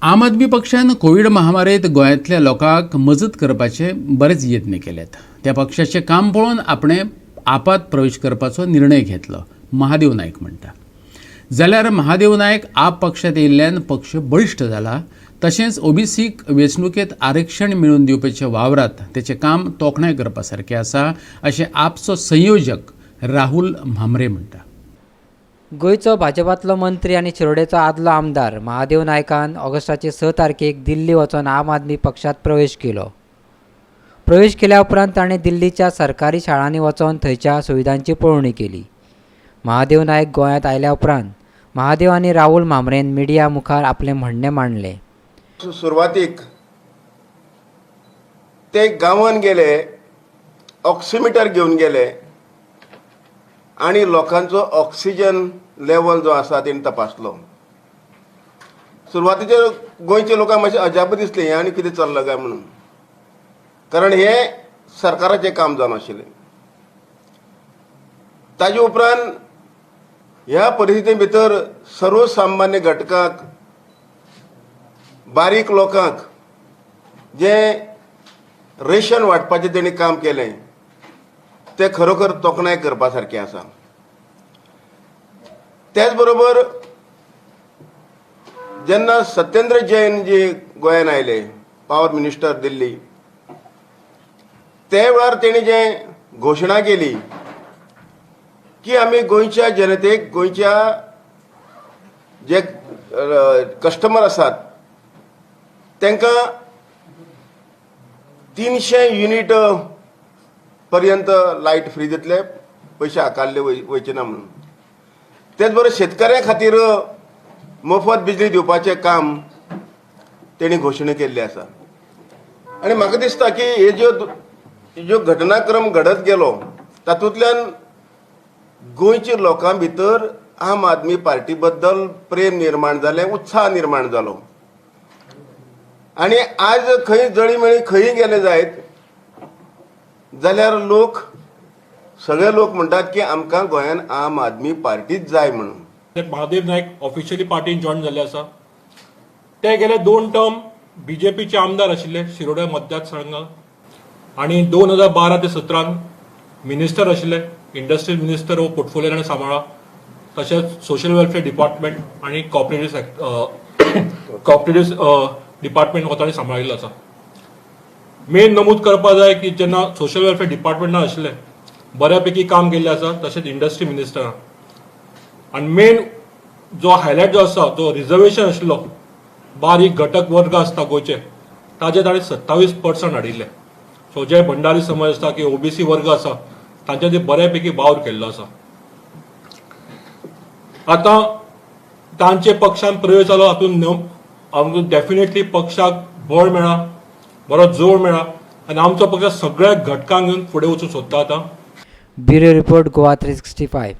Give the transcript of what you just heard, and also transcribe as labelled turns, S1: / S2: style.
S1: आम आदमी पक्षान कोवीड महामारेत गोंयांतल्या लोकांक मजत करपाचे बरेच यत्न केल्यात. त्या पक्षाचें काम पळोवन आपणें आपात प्रवेश करपाचो निर्णय घेतलो, महादेव नायक म्हणटा. जाल्यार महादेव नायक आप पक्षांत येयल्ल्यान पक्ष बळिश्ट जाला. तशेंच ओबीसीक वेंचणुकेंत आरक्षण मेळोवन दिवपाच्या वावरात तेचें काम तोखणाय करपा सारकें आसा, अशें आपचो संयोजक राहुल म्हांबरे म्हणटा.
S2: गोंयचो भाजपांतलो मंत्री आनी शिरोडेचो आदलो आमदार महादेव नायकान ऑगस्टाचे 6 तारखेक दिल्ली वचून आम आदमी पक्षांत प्रवेश केलो. प्रवेश केल्या उपरांत ताणें दिल्लीच्या सरकारी शाळांनी वचून थंयच्या सुविधांची पळोवणी केली. महादेव नायक गोंयांत आयल्या उपरांत महादेव आनी राहुल म्हांबरेन मिडिया मुखार आपलें म्हणणें मांडलें.
S3: सुरवातीक ते गांवान गेले, ऑक्सिमिटर घेवन गेले आनी लोकांचो ऑक्सिजन लेवल जो आसा तेणी तपासलो. सुरवातीचे गोंयच्या लोकांक मातशें अजाप दिसलें, हें आनी कितें चल्लां काय म्हणून, कारण हें सरकाराचें काम जावन आशिल्लें. ताजे उपरांत ह्या परिस्थिती भितर सर्वसामान्य घटकांक, बारीक लोकांक जें रेशन वांटपाचें तेणी काम केलें, तें खरोखर तोखणाय करपा सारकें आसा. त्याच बरोबर जेन्ना सत्येंद्र जैन जे गोंयान आयले, पावर मिनिस्टर दिल्ली, त्या वेळार तेणी जे घोशणा केली की आमी गोंयच्या जनतेक, गोंयच्या जे कस्टमर आसात तांकां 300 युनीट पर्यंत लायट फ्री दितले, पयशे आकारले वयचे ना म्हणून. तेच बरोबर शेतकऱ्यां खातीर मोफत बिजली दिवपाचें काम तेणी घोशणा केल्ली आसा. आनी म्हाका दिसता की हे ज्यो घटनाक्रम घडत गेलो, तातूंतल्यान गोंयच्या लोकां भितर आम आदमी पार्टी बद्दल प्रेम निर्माण जालें, उत्साह निर्माण जालो. आनी आज खंय जळी मेळी खंय गेले जायत जाल्यार लोक, सगळे लोक म्हणटात की आमकां गोंयान आम आदमी पार्टीच जाय म्हणून.
S4: महादेव नायक ऑफिशियली पार्टीन जॉईन जाल्ले आसा. ते गेले दोन टर्म बीजेपीचे आमदार आशिल्ले शिरोड्या मतदारसंघात आनी 2012 ते 17 मिनिस्टर आशिल्ले. इंडस्ट्रीज मिनिस्टर हो पोर्टफोलिओ ताणें सांबाळ्ळा, तशेंच सोशल वेलफेअर डिपार्टमेंट आनी कॉपरेटिव्ह डिपार्टमेंट हो ताणें सांबाळिल्लो आसा. मेन नमूद करपा जाय की जेन्ना सोशल वेलफेअर डिपार्टमेंटान आशिल्ले, बऱ्यापैकी काम केल्लें आसा, तशेंच इंडस्ट्री मिनिस्टरान. आनी मेन जो हायलायट जो आसा, जो रिजर्वेशन आशिल्लो, बारीक घटक वर्ग आसता गोंयचे, ताजे ताणें 27% हाडिल्ले. सो जे भंडारी समाज आसता की ओबीसी वर्ग आसा, तांचे ते बऱ्यापैकी वावर केल्लो आसा. आतां तांचे पक्षान प्रवेश जालो, हातूंत आमकां डेफिनेटली पक्षाक बळ मेळ्ळा, बरो जोर मेळ्ळा आनी आमचो पक्ष सगळ्या घटकांक घेवन फुडें वचूंक सोदता आतां.
S2: Bureau report, Goa 365.